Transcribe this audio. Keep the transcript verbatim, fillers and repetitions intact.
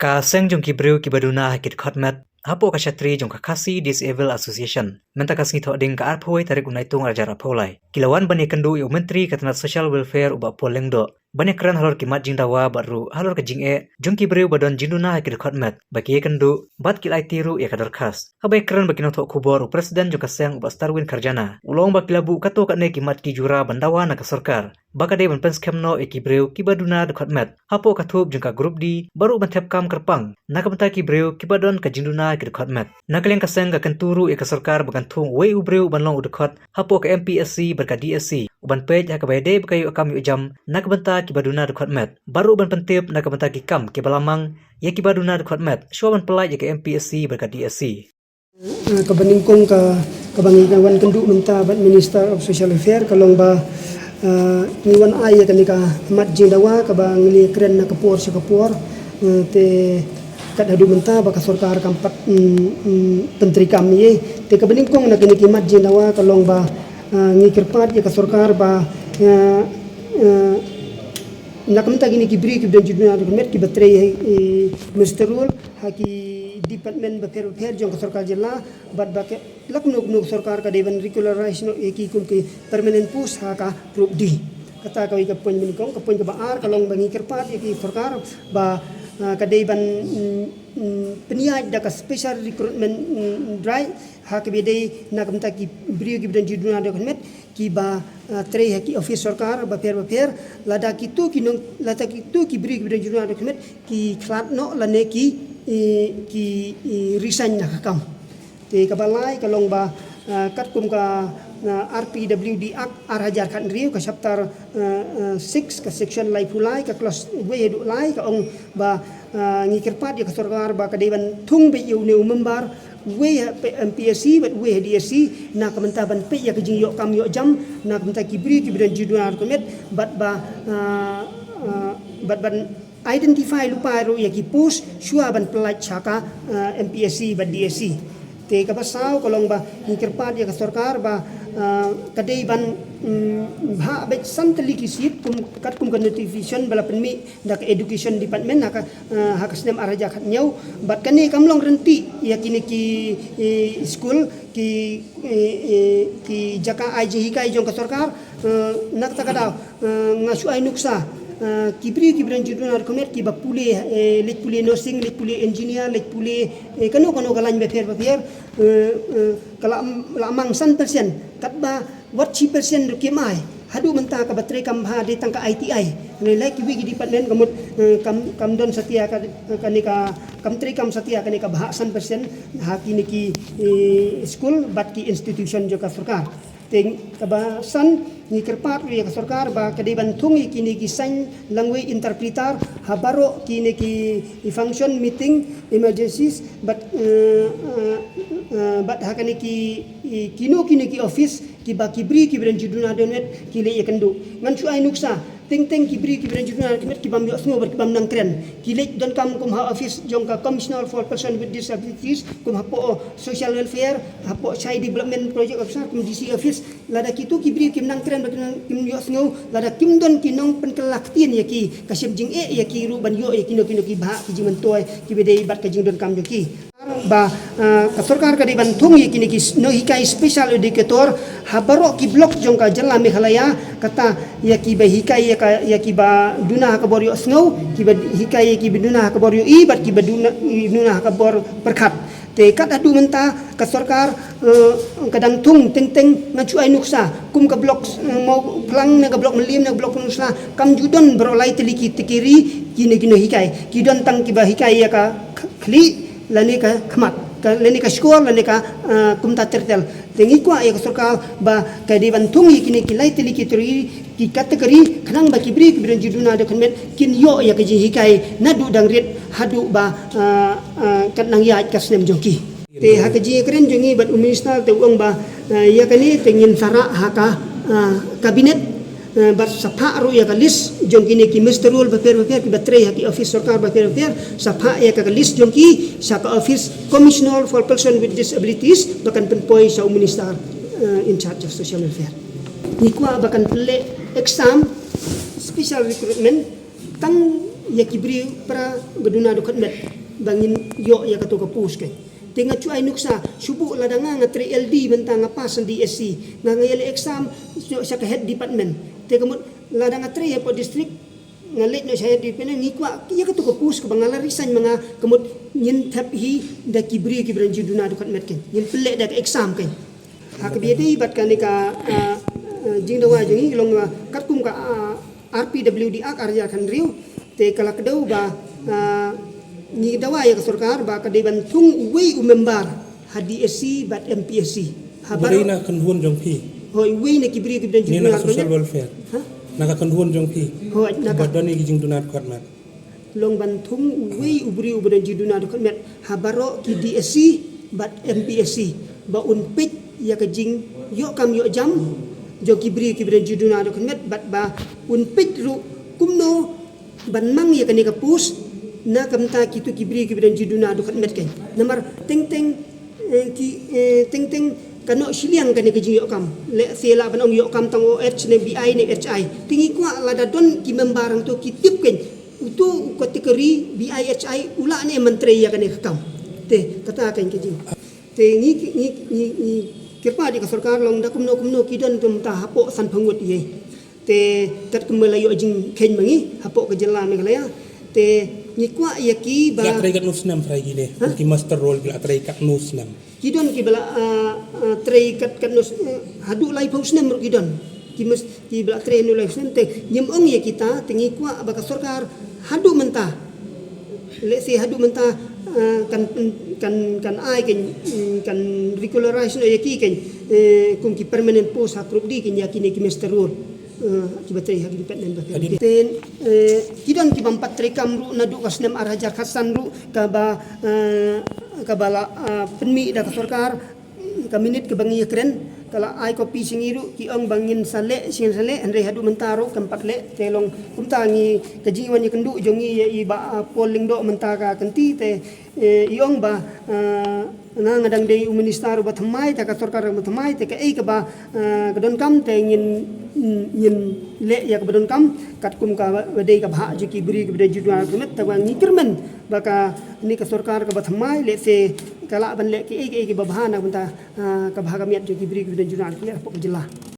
Ka seng jong ki briew kiba duna ha ki dkhot met hapoh ka shatri jong ka Khasi Disabled Association mynta ka sngi Thohdieng ka arphew tarik u Naitung arhajar arphew lai ki la wan ban ïakynduh ïa u Myntri ka tnat Social Welfare u Bah Paul Lyngdoh ban ïakren halor ki mat jingdawa bad ruh halor ka jingeh jong ki briew ba don jingduna ha ki dkhot met ba ki ïakynduh bad ki la aiti ruh ïa ka dorkhas. Haba ïakren bad ki nongthoh khubor u President jong ka seng u Bah Starwin Kharjana u la ong ba ki la buh katto katne ki mat ki jura ban dawa na ka sorkar ba ka dei ban pynskhem noh ïa ki briew kiba duna dkhot met hapoh ka thup jong ka Group D bad ruh ban thep kam kyrpang na ka bynta ki briew kiba don ka jingduna ki dkhot met. Na ka liang ka seng ka kyntu ruh ïa ka sorkar ba kan thung uwei u briew ban long u dkhot hapoh ka M P S C bad ka D S C u ban peit ha kaba ïadei bad ka ïoh kam ïoh jam na ka bynta kiba duna dkhot met bad ruh ban pyntip na ka bynta ki kam kiba la mang ïa kiba duna dkhot met shuwa ban pyllait ïa ka M P S C bad ka D S C. Eh, kaba nyngkong ka, kaba ngi wan kynduh mynta bad Minister of Social Welfare ka long ba, eh, ngi wan ai ïa kane ka mat jingdawa kaba ngi la kren na ka por sha ka por, eh, te kat haduh mynta ba ka sorkar kam pat, mm, mm, pyntreikam ïa. Te kaba nyngkong na kane ka mat jingdawa ka long ba, eh, ngi kyrpad ïa ka sorkar ba, eh, eh, na ka bynta kine ki briew kiba don jingduna dkhot met kiba trei, eh, muster roll ha ki department bapher bapher jong ka sorkar jylla bad ba ka la kumno kumno ka sorkar ka dei ban regularize noh ïa ki kum ki permanent post ha ka Group D. Kata kawei ka point ba nyngkong. Ka point kaba ar ka long ba ngi kyrpad ïa ki sorkar ba, ah, ka dei ban, mm, mm, pynïaid da ka special recruitment, mm, drive ha kaba ïadei na ka bynta ki briew kiba don jingduna dkhot met kiba, ah, trei ha ki office sorkar bapher bapher, lada kito ki nong, lada kito ki briew kiba don jingduna dkhot met ki khlad noh lane ki, eh, ki, eh, resign na ka kam. Te kaba lai ka long ba, ah, katkum ka, ah, R P W D Act arhajar khathynriew ka chapter, ah, ah, six ka section laiphew lai ka clause wei haduh lai ka ong ba, ah, ngi kyrpad ïa ka sorkar ba ka dei ban thung beit ïa une u member wei ha P-, M P S C bad wei ha D S C na ka bynta ban peit ïa ka jingïoh kam ïoh jam na ka bynta ki briew kiba don jingduna dkhot met bad ba, ah, ah, bad ban identify lypa ruh ïa ki post shuwa ban pyllait sha ka, ah, M P S C bad D S C. Te kaba saw ka long ba ngi kyrpad ïa ka sorkar ba, ah, ka dei ban, mm, bhah beit san tylli ki seat kum katkum ka notification ba la pynmih da ka Education Department ha ka, ah, ha ka snem arhajar khathynñiew. Bad kane kam long ryntih ïa kine ki, eh, skul ki, eh, eh, ki jaka ai jinghikai jong ka sorkar, eh, na kata ka daw, eh, nga shu ai nuksa, eh, ki briew kiba don jingduna dkhot met kiba pule, eh, leit pule nursing, leit pule engineer, leit pule, eh, kano kano ka lain bapher bapher, eh, eh, ka la, la mang san percent katba wat shi percent ruh kim ai. Haduh mynta kaba treikam bha dei tang ka I T I. Lehse kiwei ki department ka mut, eh, kam, kam don satia ka, kane ka, kam treikam satia kane ka bhah san percent ha kine ki, eh, skul bad ki institution jong ka sorkar. Te kaba san ngi kyrpad ruh ïa ka sorkar ba ka dei ban thung ïa kine ki sign language interpreter ha baroh kine ki function, meeting, emergencies bad, eh, eh, eh, bad ha kane ki, kino kino ki office kiba ki briew kiba don jingduna dkhot met ki leit ïakynduh. Ngan shu ai nuksa, teng teng ki briew kiba don jingduna dkhot met ki bym ïohsngew bad ki bym nang kren. Ki leit donkam kum ha office jong ka Commissioner for Person with Disabilities, kum hapoh Social Welfare, hapoh Child Development Project Officer, kum D C office. Lada kito ki briew kim nang kren bad kim nang, kim ïohsngew, lada kim don ki nongpynkylla ktien ïa ki, ka shem jingeh ïa ki ruh ban ïoh ïa kino kino ki bhah ki jingmyntoi kiba dei bad ka jingdonkam jong ki. Ba, ah, ka sorkar ka dei ban thung ïa kine ki s-, nonghikai special educator ha baroh ki block jong ka jylla Meghalaya, kata ïa kiba hikai ïa ka, ïa kiba duna ha ka bor ïohsngew, kiba hikai ïa kiba duna ha ka bor ïohi bad kiba duna, duna ha ka bor pyrkhat. Te kat haduh mynta ka sorkar, eh, ka dang thung teng teng, nga shu ai nuksa kum ka block, eh, Mawphlang ne ka block Mylliem ne ka block Pynursla kam ju don baroh lai tylli ki, te ki ri kine ki nonghikai. Ki don tang kiba hikai ïa ka kh-, khlieh lane ka khmat, ka, lane ka shkor, lane ka, ah, kumta ter ter. Te ngi kwah ïa ka sorkar ba ka dei ban thung ïa kine ki lai tylli ki category, ki category khnang ba ki briew kiba don jingduna dkhot met kin ïoh ïa ka jinghikai naduh dang rit haduh ba, ah, ah, kat nang ïaid ka snem jong ki. Te ha ka jingïakren jong ngi bad u minister te u ong ba, ah, ïa kane te ngin sa rah ha ka, ah, cabinet, eh, bad sa phah ruh ïa ka list jong kine ki muster roll bapher bapher kiba trei ha ki office sorkar bapher bapher, sa phah ïa ka list jong ki sha ka office Commissioner for Person with Disabilities ba kan pynpoi sha u minister, eh, in charge of social welfare. Ngi kwah ba kan pynleh exam special recruitment tang ïa ki briew para ba duna dukhatmet ba ngin ïoh ïa kato ka post kein. Te nga shu ai nuksa, shu buh lada nga nga trei L D mynta nga pass na D S C, nga nga ïaleh exam sha ka head department. Te ka mut lada nga trei hapoh district, nga leit noh sha head department, ngi kwah ïa kato ka post kaba nga la resign ma nga, ka mut ngin thep hi da ki briew kiba don jingduna dukhatmet kein. Ngin pynleh da ka exam kein. Ha kaba ïadei bad kane ka, ah, ah, jingdawa jong ngi long, ah, katkum ka, ah, R P W D Act ar hajar khathynriew, te ka la kdew ba, ah, ngi dawa ïa ka sorkar ba ka dei ban thung uwei u member ha D S C bad M P S C. Ha baroh. Uwei na ka kynhun jong phi. Hooid, uwei na ki briew kiba don jingduna dukhatmet. Social welfare. Ha? Na ka kynhun jong phi. Hooid, na ka. Ba don ïa ki jingduna dukhatmet. Long ban thung uwei u briew uba don jingduna dukhatmet ha baroh ki D S C bad M P S C ba un peit ïa ka jingïoh kam ïoh jam jong ki briew kiba don jingduna dukhatmet bad ba un peit ruh kumno ban mang ïa kane ka post na ka bynta kito ki briew kiba don jingduna dukhatmet kein. Namar teng teng, eh, ki, eh, teng teng ka noh shiliang kane ka jingïoh kam. Lehse lah ban ong ïoh kam tang O H ne B I ne H I. Te ngi kwah lada don ki member hangto ki tip kein, uto u category B I H I u lah ne em ban trei ïa kane ka kam. Te kata kein ka jing. Te ngi, ngi, ngi, ngi kyrpad ïa ka sorkar long da kumno kumno ki don te mynta hapoh sanphew ngut ïa. Te katkum ba la ïoh jingkheiñ ma ngi hapoh ka jylla Meghalaya, te ngi kwah ïa ki ba. Ki la trei katno snem, trai ki ne? Ha? Ki muster roll ki la trei katno snem? Ki don kiba la, ah, ah, trei kat, katno s-, eh, haduh laiphew snem ruh ki don. Ki mus-, kiba la trei haduh laiphew snem, te ngim ong ïa kita, te ngi kwah ba ka sorkar haduh mynta. Lehse haduh mynta, ah, kan, kan, kan ai kein, mm, kan regularize noh ïa ki kein, eh, kum ki permanent post ha Group D kein ïa kine ki muster roll. Eh, kiba trei ha ki department ba pher. Te, eh, ki don kiba ym pat trei kam ruh naduh ka snem ar hajar khatsan ruh kaba, eh, kaba la, eh, pynmih da ka sorkar, ka minit kaba ngi ïakren, ka la ai copy sha ngi ruh, ki ong ba ngin sa leh, ngin sa leh, hynrei haduh mynta ruh kam pat leh, te long kumta ngi ka jingwan ïakynduh jong ngi ïa i Bah, eh, Paul Lyngdoh mynta ka kynti, te, eh, i ong ba, eh, nga nga dang dei u minister uba thymmai, te ka sorkar uba thymmai, te kaei kaba, eh, ka donkam, te ngin, ngin leh ïa kaba donkam, katkum kaba dei ka bhah jong ki briew kiba don jingduna dukhatmet, te ba ngi kyrmen ba kane ka sorkar kaba thymmai, lehse ka lah ban leh kiei kiei kiba bha na ka bynta, eh, ka bha ka miat jong ki briew kiba don jingduna dukhatmet hapoh ka jylla.